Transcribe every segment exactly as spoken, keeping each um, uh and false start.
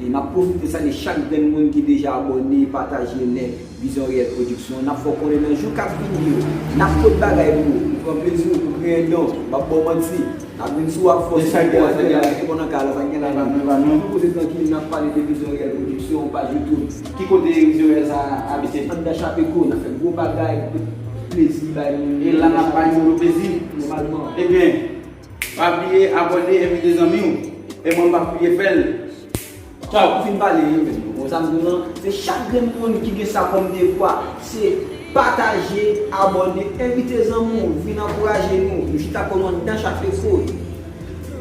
E n ap pwofite salye chak grenn moun ki deja abòne, pataje, like Vizyon Reyèl Pwodiksyon. N ap fè w konnen nan jou k ap vini yo, n ap pot bagay pou ou. Nou pran plezi w pou gen yon don. M ap ba w manti. N ap vin sou w ak fòs. Sa gen la, sa gen la, se bon nan kay la, sa gen la, nou poze trankil, n ap pale de Vizyon Reyèl Pwodiksyon, yon paj YouTube. Ki kote Vizyon Reyèl sa abite? Anndan Chapeco, n ap fè gwo bagay, plezi bay moun. E la n ap bay moun yo plezi. Nòmalman. Ebyen, pa bliye abòne, envite zanmi w. E mwen m pa bliye fè l. Tchaw. Ou fin pale, wi, men bon, sa m di w lan, se chak grenn moun ki gen sa kòm devwa, se pataje, abòne, envite zanmi w, vin ankouraje nou. Nou chita kò nou anndan Chapeco.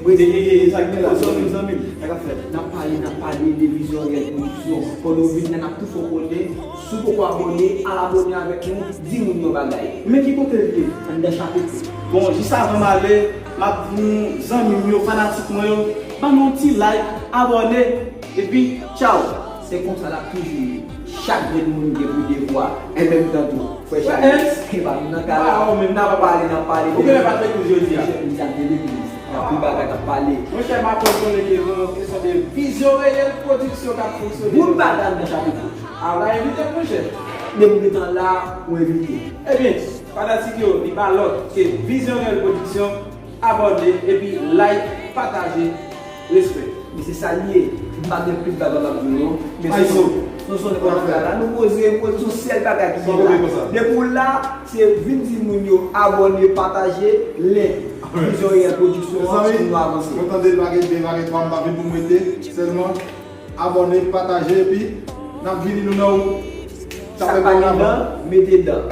Mwen te yeye, sa k gen la, zanmi, zanmi. Sa k ap fèt? N ap pale, n ap pale de Vizyon Reyèl Pwodiksyon. Pandan w vin la, n ap tou fè w konnen. Si w poko abòne, al abòne avèk nou, di moun yon bagay. Men ki kote l ye? Anndan Chapeco. Bon, jis avan m ale, m ap di zanmi m yo, fanatik mwen yo, ban nou yon ti like, abòne, epi tchaw. Se konsa l ap toujou ye. Chak grenn moun gen pou devwa. E menm tan tou, frè Chali, e pa nou nan kay la. N ap pale, n ap pale. Ou gen Patrick Rouge jodi a? Jodi a, m te legliz. Anpil bagay k ap pale. Monchè, m aprann konnen ke gen yon kesyon de Vizyon Reyèl Pwodiksyon k ap fonksyone. Bout bagay nan Chapeco. A, w la envite m, monchè. Depi w gentan la, ou envite. Ebyen, fanatik yo, li pa lòt ke Vizyon Reyèl Pwodiksyon. Abòne, epi like, pataje. Respè. Men se sa l ye. M pa gen plis bagay m ap di w, non. Men se Sonson, Sonson, nou pa nan kay la. Nou poze, poze, se yon sèl bagay ki gen la. Depi w la, se vin di moun yo abòne, pataje, like Vizyon Reyèl Pwodiksyon an pou nou avanse. Mwen tande l pa gen de, pa gen twa, m pa vin pou m rete. Sèlman, abòne, pataje, epi n ap vini nou nan ou. Sa k pa gen dan, mete dan.